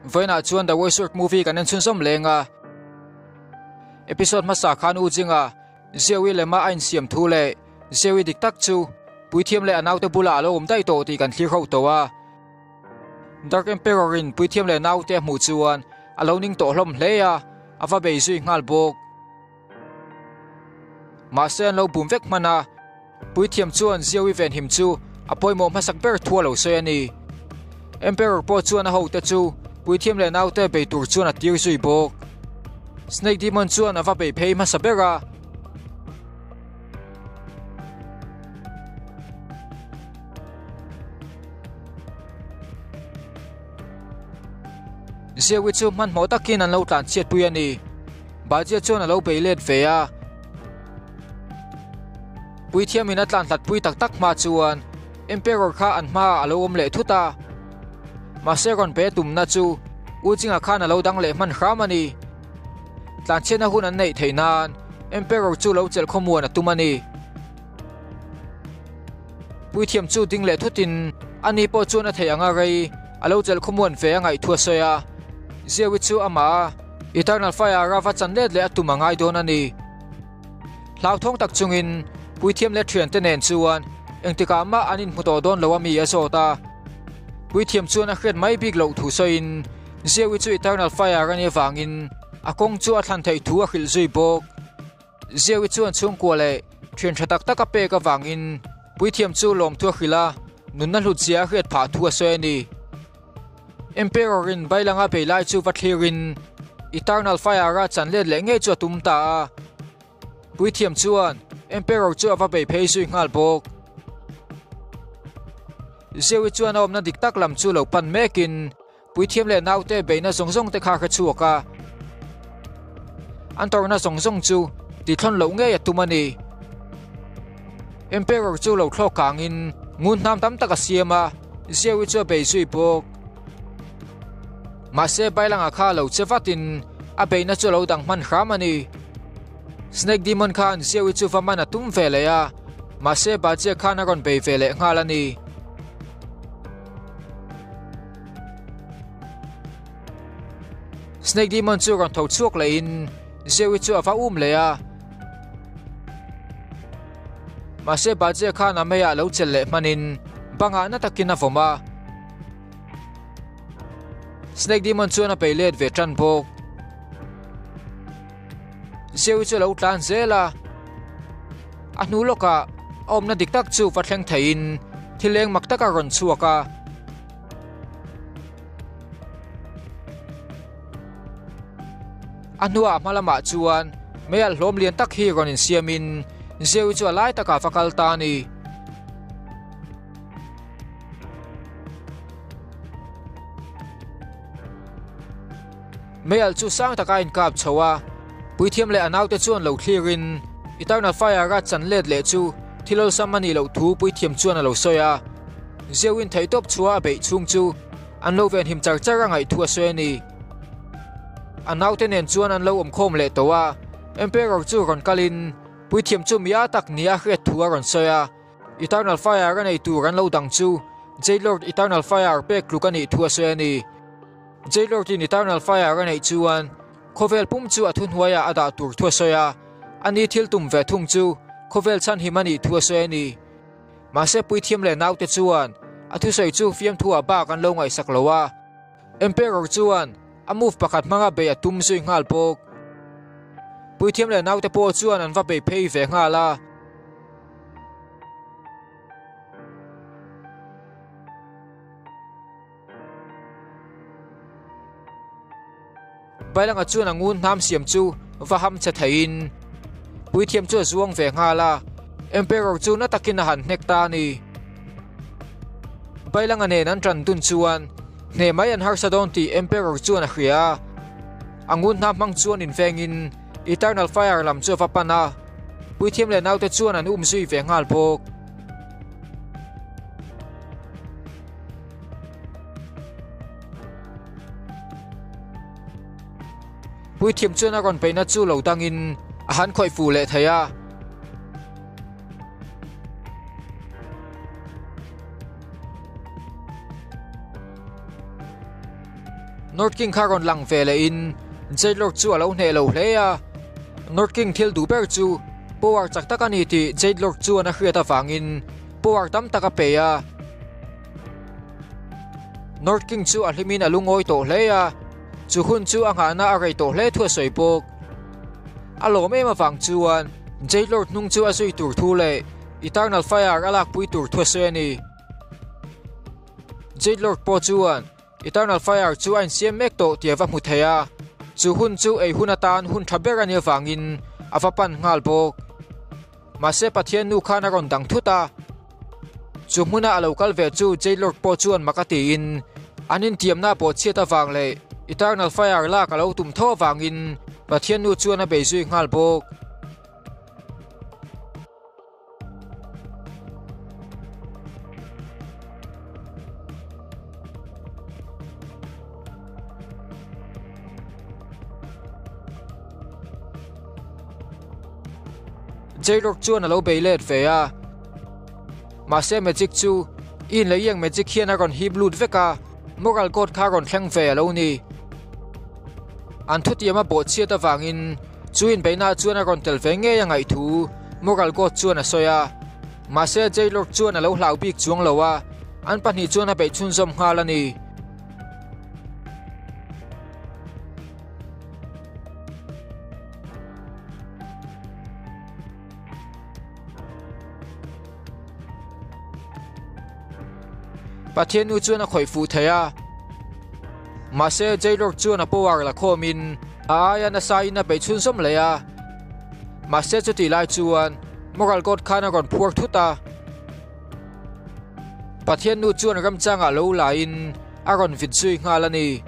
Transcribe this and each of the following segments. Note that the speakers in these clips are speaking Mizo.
Vawiinah chuan The Wizard movie kan en chhunzawm leng a. Episode hmasa khan U Jinga Zeui lema a insiam thu leh Zeui dik tak chu Puithiam leh a naute bulah a lo awm daih tawh tih kan thlir ho tawh a. Dark Emperor in Puithiam leh naute a hmuh chuan a lo ning tawh hlawm hle a, a va bei zui nghal bawk. Mahse an lo bum vek hman a, Puithiam chuan Zeui venhim chu a pawimawh hmasak ber thu a lo sawi a ni. Emperor pawh chuan a hote chu Puithiam leh naute bei tur chuan a tir zui bawk. Snake Demon chuan a va bei phei hmasa ber a. Zeui chu hmanhmawh takin an lo tlanchhiatpui a ni. Bajia chuan a lo bei let ve a. Puithiamin a tlan hlatpui tak tak hma chuan Emperor kha an hmaah a lo awm leh thut a. Mahse rawn pe tumna chu U Jinga khan a lo dang leh hman hram a ni. Tlanchhiatna hun an neih theih nan Emperor chu lo chelh khawmuan a tum a ni. Puithiam chu ding leh thutin ani pawh chuan a theih anga rei a lo chelh khawmuan ve a ngaih thu a sawi a. Zeui chu amah a Eternal Fire a va chan let leh a tum a ngai dawn a ni. Hlauthawng tak chungin Puithiam leh thiante nen chuan engtikah mah an inhmu tawh dawn lo a mi a zawt a. Puithiam chuan a hriat mai bik loh thu sawiin Zeui chu Eternal Fire a nih avangin a kawng chu a thlan theih thu a hrilh zui bawk. Zeui chuan chhungkua leh thian tha tak tak a pek avangin Puithiam chu lawmthu a hrilh a, nunna hlut zia a hriat phah thu a sawi a ni. Emperor in Bailanga bei lai chu va thlir in Eternal Fire a chan let leh ngei chu a tum ta a. Puithiam chuan Emperor chu a va bei phei zui nghal bawk. Zeui chuan a awmna dik tak lam chu lo pan mek in Puithiam leh naute beihna zawng zawng te kha a hre chhuak a. An tawrhna zawng zawng chu tithlawn loh ngei a tum a ni. Emperor chu lo thlawk kangin ngun hnam tam tak a siam a, Zeui chu a bei zui bawk. Mahse Bailanga kha lo che vatin a beihna chu a lo dang hman hram a ni. Snake Demon khan Zeui chu va man a tum ve leh a, mahse Bajia khan a rawn bei ve leh nghal a ni. Snake Demon chu rawn tho chhuak lehin Zeui chu a va um leh a. Mahse Bajia khan a meiah lo chelh leh hmanin bangah na takin a vawm a. Snake Demon chuan a bei let ve tan bawk. Zeui chu a lo tlan zel a. A hnu lawkah a awmna dik tak chu va thleng theiin thil eng mak taka rawn chhuak a. A hnuah hma lamah chuan meialh hlawm lian tak hi rawn insiamin Zeui chu a lai takah va kal ta a ni. Meialh chu sang taka a inkap chho a, Puithiam leh a naute chuan lo thlirin Eternal Fire a chan let leh chu thil awlsam a nih loh thu Puithiam chuan a lo sawi a. Zeuin theihtawp chhuah a beih chhung chu an lo venhim char char a ngaih thu a sawi a ni. A naute nen chuan an lo awmkhawm leh tawh a, Emperor chu rawn kalin Puithiam chu mi a tak nia hriat thu a rawn sawi a, Eternal Fire a nei tur an lo dang chu Jade Lord Eternal Fire pek tluk a nih thu a sawi a ni. Jade Lord in Eternal Fire a neih chuan khawvel pum chu a thuhnuaiah a dah tur thu a sawi a, ani thil tum ve thung chu khawvel chhanhim a nih thu a sawi a ni. Mahse Puithiam leh naute chuan a thusawi chu fiamthuah bak an lo ngaihsak lo a. Emperor chuan a move pakhat hmanga bei a tum zui nghal bawk. Puithiam leh naute pawh chuan an va bei phei ve nghal a. Bailanga chuan a ngun hnam siam chu va ham che theiin Puithiam chu a zuang ve nghal a, Emperor chu na takin a han hnek ta a ni. Bailanga nen an tan dun chuan hneh mai an harsa dawn tih Emperor chuan a hria a, a ngun hnam hmang chuan invengin Eternal Fire lam chu a va pan a, Puithiam leh naute chuan an um zui ve nghal bawk. Puithiam chuan a rawn peihna chu lo dangin a han khawih fuh leh thei a. North King kha rawn lang ve lehin Jade Lord chu a lo hneh lo hle a. North King thil duh ber chu power chak tak a ni tih Jade Lord chuan a hriat avangin power tam tak a pe a. North King chu a hlimin a lungawi tawh hle a, chu hun chu a nghahna a rei tawh hle thu a sawi bawk. A lawm em avang chuan Jade Lord hnung chu a zui tur thu leh Eternal Fire a lakpui tur thu a sawi a ni. Jade Lord pawh chuan Eternal Fire chu a insiam mek tawh tih a va hmu thei a, chu hun chu ei hun atan hun tha ber a nih avangin a va pan nghal bawk. Mahse Pathian nu khan a rawn dang thut a, chu hmuna a lo kal ve chu Jade Lord pawh chuan mak a tiin an intiamna pawh chhiat avang leh Eternal Fire lak a lo tum tho avangin Pathian nu chuan a bei zui nghal bawk. Jailord chuan a lo bei let ve a, mahse magic chu in leh iang magic hian a rawn hip lut vek a, moral code kha a rawn thleng ve a lo ni. An thutiam a bawhchhiat avangin Chu inbeihnaah chuan a rawn tel ve ngei a ngaih thu Moral God chuan a sawi a. Mahse Jailord chuan a lo hlau bik chuang lo a, an pahnih chuan a beih chhunzawm nghal a ni. Pathian nu chuan a khawih fuh thei a, mahse Jailord chuan a power la khawmin a aia nasa in a beih chhunzawm leh a, mahse chutih lai chuan Moral God khan a rawn phuar thut a, Pathian nu chuan ramchangah lo la in a rawn vit zui nghal a ni.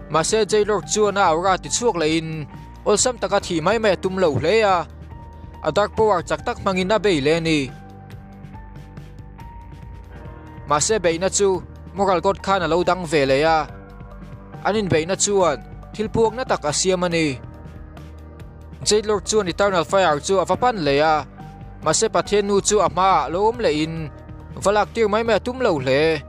Mahse Jailord chuan a aura ti chhuak leh in awlsam taka thih mai mai a tum lo hle a, a dark power chak tak hmangin a bei leh a ni. Mahse beihna chu Moral God khan a lo dang ve leh a, an inbeihna chuan thil puakna tak a siam a ni. Jade Lord chuan Eternal Fire chu a va pan leh a, mahse Pathian nu chu a hmaah lo awm lehin va lak tir mai mai a tum lo hle.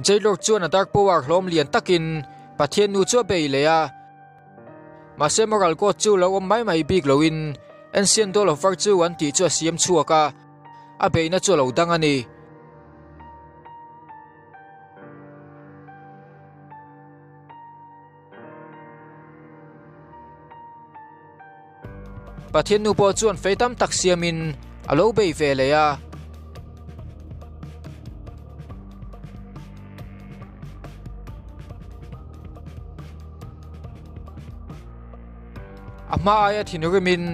Jailor chuan a dark power hlawm lian takin Pathian nu chu a bei leh a. Mahse moral code chu lo awm mai mai bik loin Ancient Doll of Virtue an tih chu a siam chhuak a, a beihna chu a lo dang a ni. Pathian nu pawh chuan fei tam tak siamin a lo bei ve leh a. A hma aia thinrimin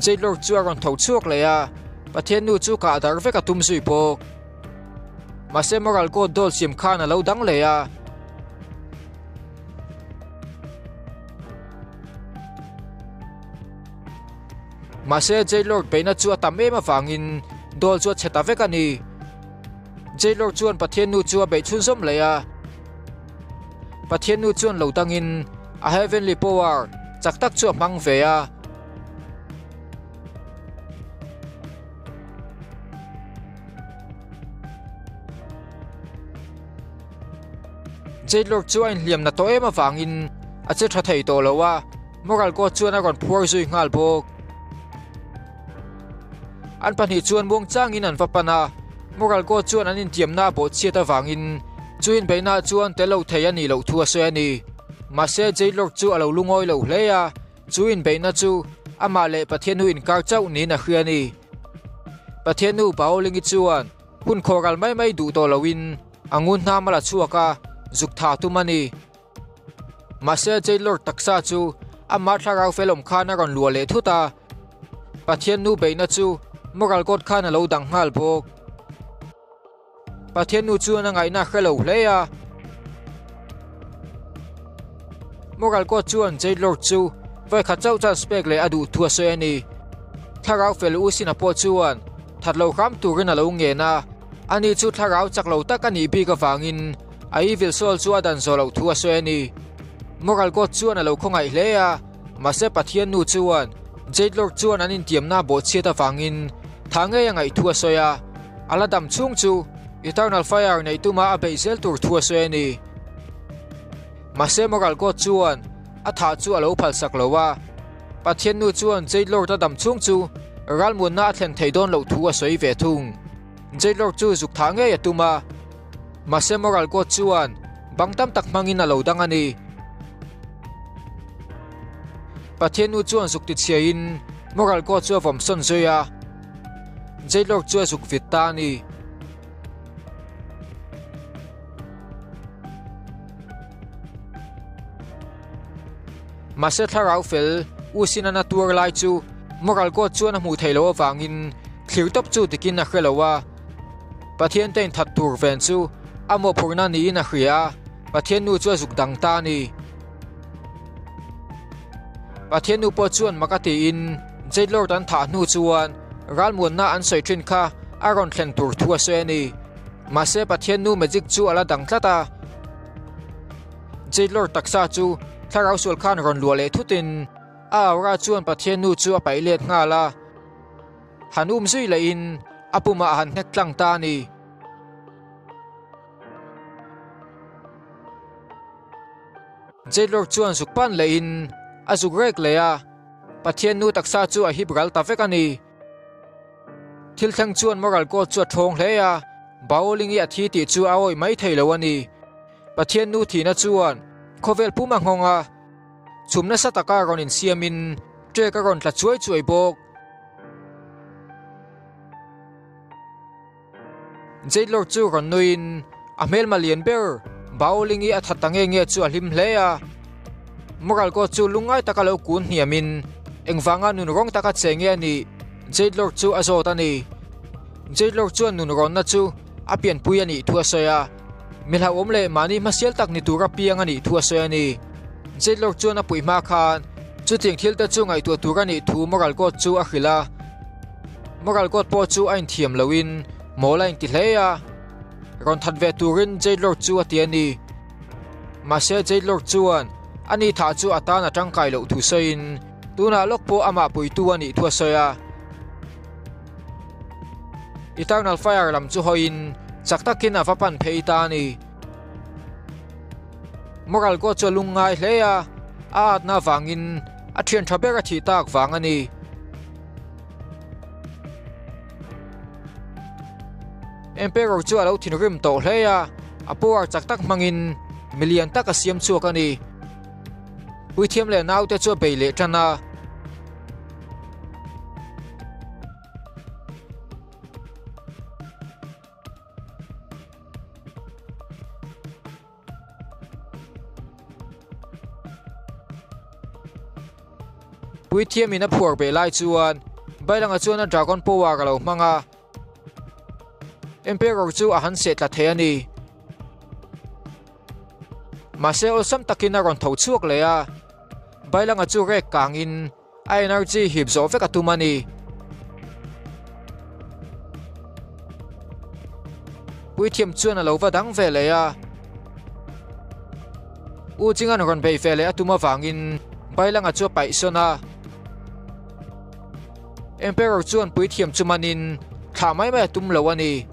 Jailor chu a rawn tho chhuak leh a, Pathian nu chu kah darh vek a tum zui bawk. Mahse moral code dawl siam khan a lo dang leh a. Mahse Jailord beihna chu a tam em avangin dawl chu a chhe ta vek a ni. Jailord chuan Pathian nu chu a beih chhunzawm leh a. Pathian nu chuan lo dangin a heavenly power chak tak chu a hmang ve a. Jade Lord chu a inhliam na tawh em avangin a che tha thei tawh lo a, Moral God chuan a rawn phuar zui nghal bawk. An pahnih chuan muangchangin an va pan a, Moral God chuan an intiamna a bawhchhiat avangin chu inbeihnaah chuan tel lo thei a nih loh thu a sawi a ni. Mahse Jade Lord chu a lo lungawi lo hle a, Chu inbeihna chu amah leh Pathiannu inkar chauh niin a hria a ni. Pathiannu Baolingi chuan hun khawhral mai mai duh tawh loin a ngun hnam a la chhuak a, zuk tha tum a ni. Mahse Jailor taksa chu amah thlarau felawm khan a rawn luah leh thut a, Pathiannu beihna chu Moral God khan a lo dang nghal bawk. Pathiannu chuan a ngaihna a hre lo hle a. Moral God chuan Jade Lord chu vawikhat chauh chance pek leh a duh thu a sawi a ni. Thlarau fel U Sina pawh chuan that lo hram turin a lo ngen a. Ani chu thlarau chak lo tak a nih bik avangin a evil soul chu a dan zawh loh thu a sawi a ni. Moral God chuan a lo khawngaih hle a, mahse Pathian nu chuan Jade Lord chuan an intiamna bawhchhiat avangin tha ngei a ngaih thu a sawi a, a la dam chhung chu Eternal Fire neih tuma a beih zel tur thu a sawi a ni. Mahse Moral God chuan a thah chu a lo phalsak lo a, Pathian nu chuan Jade Lord a dam chhung chu ralmuanna a thlen thei dawn loh thu a sawi ve thung. Jade Lord chu zuk thah ngei a tum a, mahse Moral God chuan bang tam tak hmangin a lo dang a ni. Pathian nu chuan zuk tichhiain Moral God chu a vawmsawn zui a, Jade Lord chu a zuk vit ta a ni. Mahse thlarau fel U Sinan a tuar lai chu Moral God chuan a hmuh theih loh avangin thlir tawp chu dikin a hre lo a. Pathian te inthat tur ven chu a mawhphurhna niin a hria a, Pathian nu chu a zuk dang ta a ni. Pathian nu pawh chuan mak a tiin Jade Lord an thah hnu chuan ralmuanna an sawi thin kha a rawn thlen tur thu a sawi a ni. Mahse Pathian nu magic chu a la dang tlat a. Jade Lord taksa chu thlarau sual khan rawn luah leh thutin a aura chuan Pathian nu chu a paih let nghal a. Han um zui lehin a pumah a han hnek tlang ta a ni. Jade Lord chuan zuk pan lehin a zuk rek leh a, Pathian nu taksa chu a hip ral ta vek a ni. Thil thleng chuan Moral God chu a thawng hle a, Baoling-i a thi tih chu a awih mai thei lo a ni. Pathian nu thihna chuan khawvel pum a nghawng a, chhum nasa taka rawn insiamin ṭek a rawn tla chuai chuai bawk. Jade Lord chu rawn nuiin a hmelma lian ber Baoling-i a that ta nge nge chu a hlim hle a. Moral God chu lungngai taka lo kun hniamin engvanga nun rawng taka che nge a nih Jade Lord chu a zawt a ni. Jade Lord chuan nun rawnna chu a pianpui a nih thu a sawi a, mi hlauhawm leh mahni hmasial tak ni tura piang a nih thu a sawi a ni. Jade Lord chuan a puih hma khan chutiang thil te chu ngaihtuah tur a nih thu Moral God chu a hrilh a. Moral God pawh chu a inthiam loin mawl a inti hle a, rawn that ve turin Jade Lord chu a ti a ni. Mahse Jade Lord chuan a ni thah chu a tan a tangkai loh thu sawiin tunah lawk pawh amah puitu a nih thu a sawi a. Eternal Fire lam chu hawiin chak takin a va pan phei ta a ni. Moral God chu a lungngai hle a, a atna avangin a thian tha ber a thih tak vang a ni. Emperor chu a lo thinrim tawh hle a, a power chak tak hmangin milian tak a siam chhuak a ni. Puithiam leh naute chu a bei leh tan a. Puithiamin a phuar beh lai chuan Bailanga chuan a Dragon Power a lo hmang a, Emperor chu a han seh tla thei a ni. Mahse awlsam takin a rawn tho chhuak leh a, Bailanga chu rek kangin A energy hip zawh vek a tum a ni. Puithiam chuan a lo va dang ve leh a. U Chingan rawn bei ve leh a tum avangin Bailanga chu a paih sawn a. Emperor chuan puithiam chu manin thlah mai mai a tum lo a ni.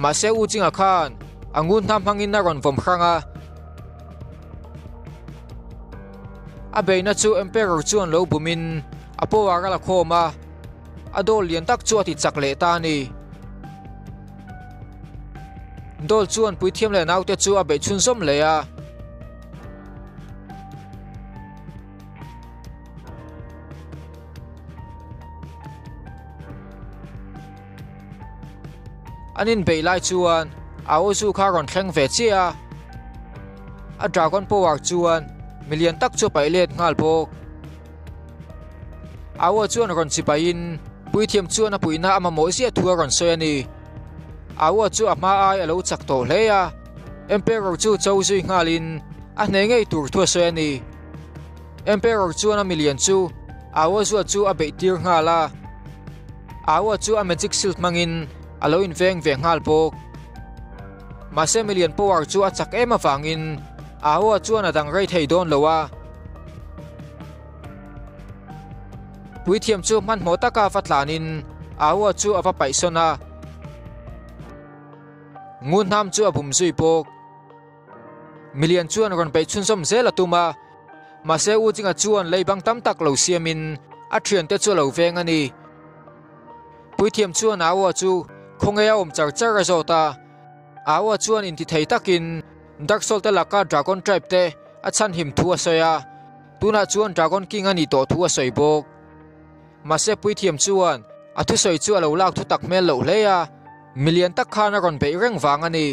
Mahse U Chinga khan a ngun hna hmangin a rawn vawm hrang a. A beihna chu Emperor chuan lo bumin a power a la khawm a, a dawl lian tak chu a ti chak leh ta a ni. Dawl chuan puithiam leh naute chu a beih chhunzawm leh a. An inbeih lai chuan Aozu kha a rawn thleng ve chiah a, a dragon power chuan milian tak chu a paih let nghal bawk. Aoa chuan rawn chipaihin puithiam chuan a puihna a mamawh ziah thu a rawn sawi a ni. Aoa chu a hma ai a lo chak tawh hle a, Emperor chu cho zui nghalin a hneh ngei tur thu a sawi a ni. Emperor chuan a milian chu Aoa zuat chu a beih tir nghal a. Aua chu a magic shield hmangin a lo inveng ve nghal bawk. Mahse milian power chu a chak em avangin Aua chuan a dang rei thei dawn lo a. Puithiam chu hmanhmawh taka va tlanin Aua chu a va paihsawn a. Ngunhnam chu a bum zui bawk. Milian chuan rawn beih chhunzawm zel a tum a, mahse U Jinga chuan lei bang tam tak lo siamin a thiante chu a lo veng a ni. Puithiam chuan Aua chu khawnge a awm char char a zawt a, Aua chuan intithei takin Dark Soul te laka Dragon Tribe te a chhanhim thu a sawi a, tunah chuan Dragon King a nih tawh thu a sawi bawk. Mahse puithiam chuan a thusawi chu a lo lak thu tak hmel loh hle a, milian tak khan a rawn beih reng vang a ni.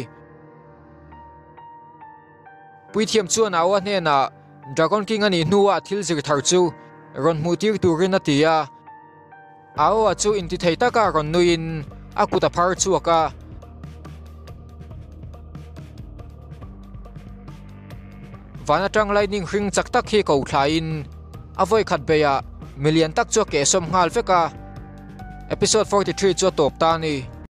Puithiam chuan Aua hnenah Dragon King a nih hnuah thil zir thar chu rawn hmuh tir turin a ti a. Aua chu intithei taka rawn nuiin a kut a phar chhuak a. Van atang lightning hring chak tak hi ko thlaiin a vawi khat beiah milian tak chu a kehsawm nghal vek a. Episode 43 chu a tawp ta a ni.